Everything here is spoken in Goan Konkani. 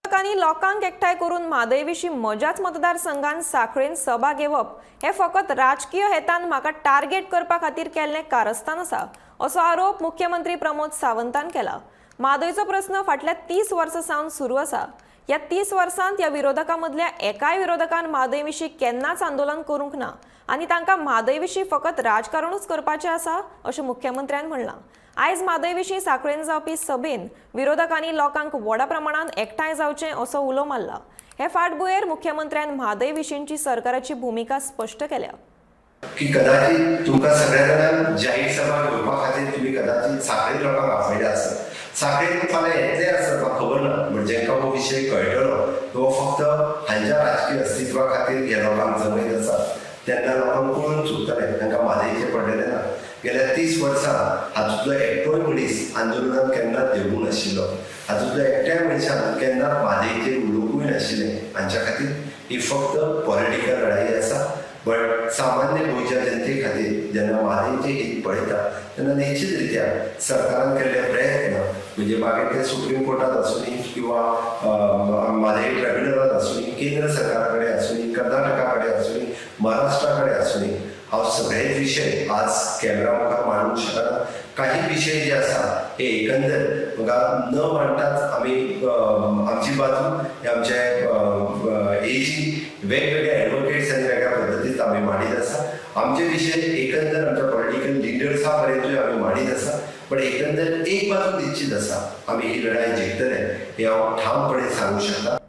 विरोधकांनी लोकांक एकठांय करून म्हादय विशीं म्हज्याच मतदारसंघान सांखळेन सभा घेवप हे फकत राजकीय हेतान म्हाका टार्गेट करपा खातीर केल्लें कारस्थान आसा, असो आरोप मुख्यमंत्री प्रमोद सावंतान केला. म्हादयचो प्रस्न फाटल्या 30 वर्सां सावन सुरू आसा. ह्या 30 वर्सांत ह्या विरोधकां मदल्या एकाय विरोधकान म्हादय विशीं केन्नाच आंदोलन करूंक ना आनी तांकां म्हादय विशीं फकत राजकारणूच करपाचें आसा, अशें मुख्यमंत्र्यान म्हणलां. आयज म्हादय विशीं सांखळेन जावपी सभेन विरोधकांनी लोकांक व्हडा प्रमाणात एकठांय जावचें असो उलो मारला. हे फाटभुंयेर मुख्यमंत्र्यान म्हादय विशींची सरकाराची भुमिका स्पश्ट केल्या. की कदाचित तुमकां सगळ्या जाणांक जाहीर सभा घेवपा खातीर तुमी कदाचित सांखळे लोकांक आपयले आसत. सांखळे लोक फाल्यां येतले आसत, म्हाका खबर ना. बट जेंका हो विशय कळटलो, तो फक्त हांच्या राजकीय अस्तित्वा खातीर हे लोकांक जमयत आसा, तेन्ना लोकांक कळून चुकतलें. तांकां म्हादयचें पडलेलें ना. गेल्या 30 वर्सां हातूंतलो एकटोय मनीस आंदोलनात केन्नाच देंवूंक नाशिल्लो. हातूंतलो एकट्याय मनशान केन्नाच म्हादयचेर उलोवंकूय नाशिल्लें. हांच्या खातीर ही फक्त पॉलिटिकल लढाई आसा. बट सामान्य गोंयच्या जनते खातीर जेन्ना म्हादयचें हित पळयता, तेन्ना निश्चित रित्या सरकारान केल्ले प्रयत्न, म्हणजे मागीर ते सुप्रीम कोर्टात आसूनी किंवा म्हादय ट्रायब्युनलात आसूनी, केंद्र सरकारा कडेन आसूनी, कर्नाटका कडेन आसूनी, महाराष्ट्रा कडेन आसूनी, हांव सगळेच विशय आज कॅमेरा मुखार मांडूंक शकना. काही विशय जे आसा हे एकंदर म्हाका न मांडटाच आमी आमची बाजू हे आमचे एजी वेगवेगळे एडवोकेट्स आनी वेगळ्या पद्दतीत आमी मांडीत आसा. आमचे विशय एकंदर आमच्या पॉलिटिकल लिडर्सा पर्यंतूय आमी मांडीत आसा. पण एकंदर एक बाजू निश्चित आसा, आमी ही लढाई जिखतले हे हांव ठामपणे सांगू शकता.